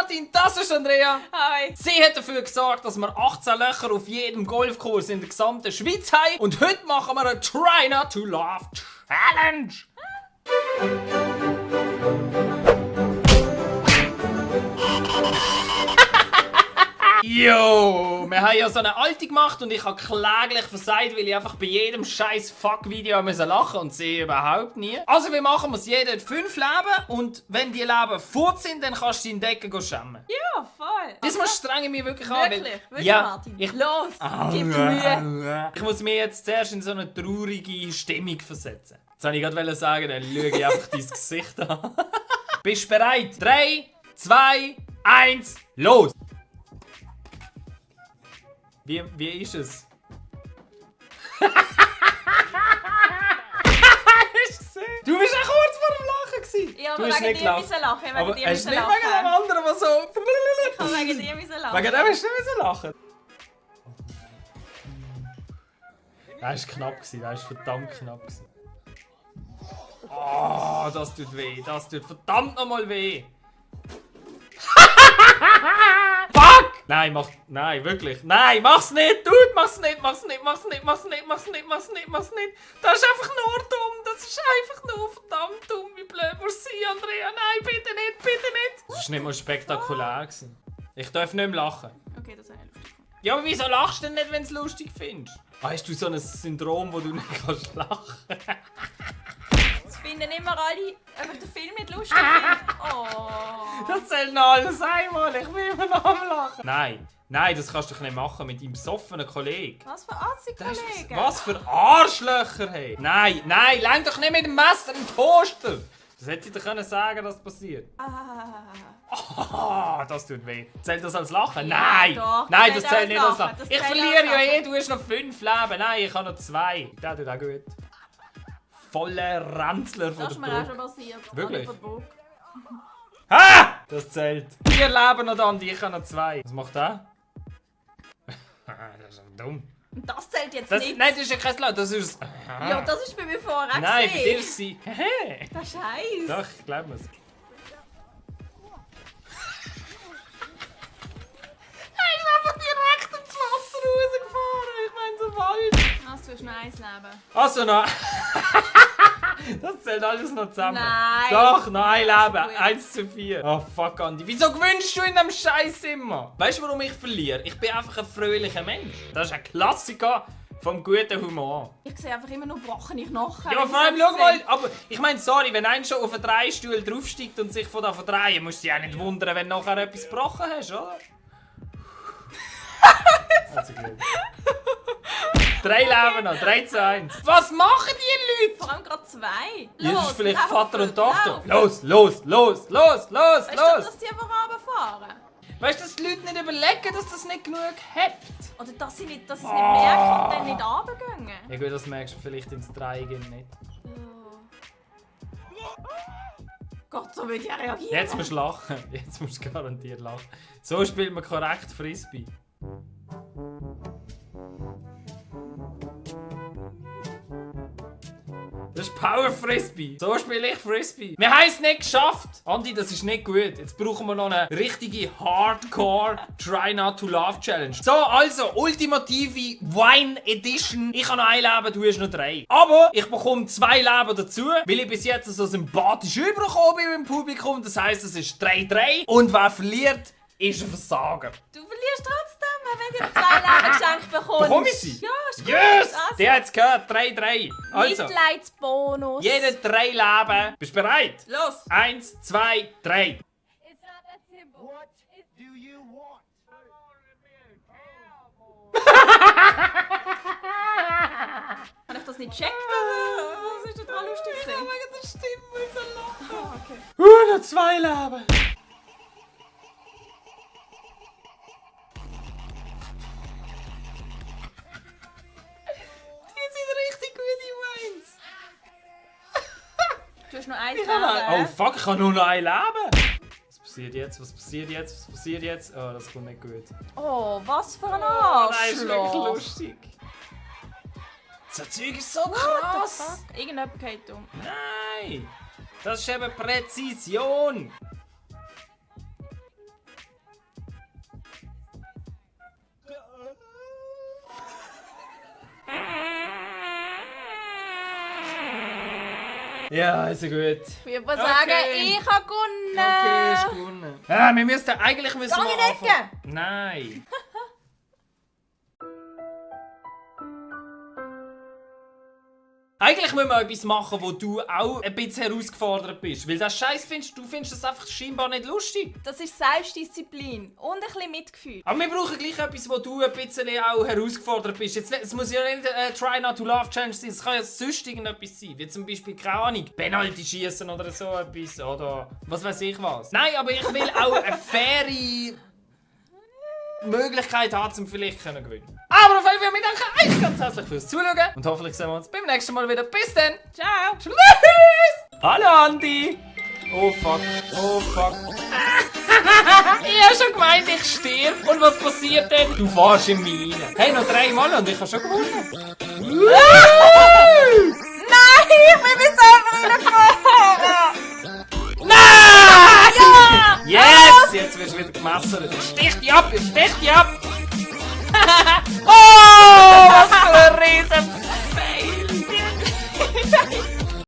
Martin, das ist Andrea. Hi. Sie hat dafür gesorgt, dass wir 18 Löcher auf jedem Golfkurs in der gesamten Schweiz haben. Und heute machen wir eine Try Not to Laugh Challenge. Jo, wir haben ja so eine alte gemacht und ich habe kläglich versagt, weil ich einfach bei jedem scheiß Fuck-Video lachen und sie überhaupt nie. Also wir machen es jeder 5 Leben und wenn die Leben fort sind, dann kannst du deinen Decken schämen. Ja, voll. Diesmal strenge ich mich wirklich an. Wirklich? Wirklich, Ja, Martin? ich- Los, gib dir Mühe. Ich muss mich jetzt zuerst in so eine traurige Stimmung versetzen. Jetzt wollte ich gerade sagen, dann schaue ich einfach dein Gesicht an. Bist du bereit? 3, 2, 1, los! Wie ist es? Du bist ja kurz vor dem Lachen gewesen. Ja, Du aber hast wegen nicht dir gelacht. müssen lachen. Aber Wegen dir hast du müssen nicht wegen dem lachen. anderen, was so... Ich habe wegen dir müssen lachen. Wegen dem hast du nicht lachen. Das war knapp, das war verdammt knapp. Oh, das tut weh, das tut verdammt nochmal weh. Fuck! Nein, nein, wirklich. Nein, mach's nicht, dude, mach's nicht. Das ist einfach nur dumm, das ist einfach nur verdammt dumm. Wie blöd muss sein, Andrea? Nein, bitte nicht, bitte nicht. Das war nicht mal spektakulär gewesen. Ich darf nicht mehr lachen. Okay, das habe ich lustig gefunden. Ja, aber wieso lachst du denn nicht, wenn du es lustig findest? Hast du so ein Syndrom, wo du nicht kannst lachen? Es finden immer alle, ob ich den Film nicht lustig finde. Oh. Das zählt noch alles einmal, ich will immer noch am Lachen. Nein, das kannst du doch nicht machen mit deinem besoffenen Kollegen. Was für Assi-Kollegen. Was für Arschlöcher, hey! Nein, lenk doch nicht mit dem Messer im Toaster! Das hätte sie doch können sagen, dass das passiert. Ah, das tut weh. Zählt das als Lachen? Nein! doch, Nein, das das zählt zählt nicht als als Lachen. Lachen. Das Ich zählt verliere als ja Lachen. du hast noch 5 Leben. Nein, ich habe noch 2. Das tut auch gut. Voller Ranzler von Das ist der mir auch schon Brücke. passiert. Wirklich? Von der Brücke. Ah! Das zählt. 4 Leben noch da und ich habe noch 2. Was macht der? Das ist doch dumm. Und das zählt jetzt Das, nicht. nein, das ist ja kein Laut, das ist... Ja, das ist bei mir vorher auch Nein, bei dir gesehen. ist sie... Hehe. Das ist Scheiße. Doch, ich glaube es. Er ist einfach direkt ins Wasser rausgefahren. Ich meine, so Wald. Hast du noch eins Leben? Also noch... Das zählt alles noch zusammen. Nein. Doch, noch ein Ja, Leben. ist gut. 1 zu 4. Oh fuck, Andi. Wieso gewinnst du in dem Scheiß immer? Weißt du, warum ich verliere? Ich bin einfach ein fröhlicher Mensch. Das ist ein Klassiker vom guten Humor. Ich sehe einfach immer nur brochene Knochen. Ja, vor allem, schau mal, aber ich meine, sorry, wenn einer schon auf einen Dreistuhl draufsteigt und sich von da verdrehen, musst du dich auch nicht wundern, wenn du nachher etwas gebrochen hast, oder? Also gut. 3 Leben noch, 3 zu 1. Was machen die Leute? Vor allem gerade 2. Ja, das ist vielleicht laufen, Vater und Tochter. laufen. Los! Weißt du, dass die einfach runterfahren? Weißt du, dass die Leute nicht überlegen, dass das nicht genug hebt? Oder dass sie nicht merken und dann nicht runtergehen? Ja gut, das merkst du vielleicht ins Dreiecken nicht. Gott, so würde ich reagieren. Jetzt musst du lachen. Jetzt musst du garantiert lachen. So spielt man korrekt Frisbee. Das ist Power Frisbee. So spiele ich Frisbee. Wir haben es nicht geschafft. Andi, das ist nicht gut. Jetzt brauchen wir noch eine richtige Hardcore Try Not to Laugh Challenge. So, also, ultimative Wine Edition. Ich habe noch 1 Leben, du hast noch 3. Aber ich bekomme 2 Leben dazu, weil ich bis jetzt so sympathisch übergekommen bin im Publikum. Das heisst, es ist 3-3. Und wer verliert, ist ein Versager. Du verlierst trotzdem, wenn du 2 Leben geschenkt bekommst. Bekomme ich sie? Ja, ist gut. Yes! Also, Der hat es gehört. 3-3. Also, Mitleidsbonus. jeder 3 Leben. Bist du bereit? Los. 1, 2, 3. It's not that simple. What do you want? Habe ich das nicht gecheckt? Was ist total lustig gewesen? wegen der Stimme müssen lachen. Ah, okay. Noch 2 Leben. Die sind richtig gute Wines. Du hast noch 1 Oh Leben. fuck, ich habe nur noch 1 Leben. Was passiert jetzt? Was passiert jetzt? Was passiert jetzt? Oh, das kommt nicht gut. Oh, was für ein Oh, nein, ist wirklich Arschloch. lustig. Das Zeug ist so What the krass. fuck? Irgendjemand geht um. Nein. Das ist eben Präzision. Ja, also gut. Ich würde mal sagen, Okay. ich habe gewonnen. Okay, ist gewonnen. Ja, wir müssen eigentlich müssen Gang wir in die Ecke. anfangen. Nein. Eigentlich müssen wir etwas machen, wo du auch ein bisschen herausgefordert bist. Weil das Scheiß findest du findest das einfach scheinbar nicht lustig. Das ist Selbstdisziplin und ein bisschen Mitgefühl. Aber wir brauchen gleich etwas, wo du ein bisschen auch herausgefordert bist. Jetzt, es muss ja nicht Try Not to Love Challenge sein, es kann ja sonst irgendetwas sein. Wie zum Beispiel, keine Ahnung, Penalty schießen oder so etwas. Oder was weiß ich was. Nein, aber ich will auch eine faire Möglichkeit haben, um vielleicht zu gewinnen. Aber auf jeden Fall, wir danken euch ganz herzlich fürs Zuschauen. Und hoffentlich sehen wir uns beim nächsten Mal wieder. Bis dann! Ciao. Tschüss! Hallo Andi! Oh fuck, oh fuck. Ich hab schon gemeint, ich stirb. Und was passiert denn? Du fährst in mich rein. Hey, noch 3 Mal und ich hab schon gewonnen. Nein, ich will mich selber reinfahren. Nein! Ja! Yes! Jetzt wirst du wieder gemessert. Stich dich ab, stich dich ab!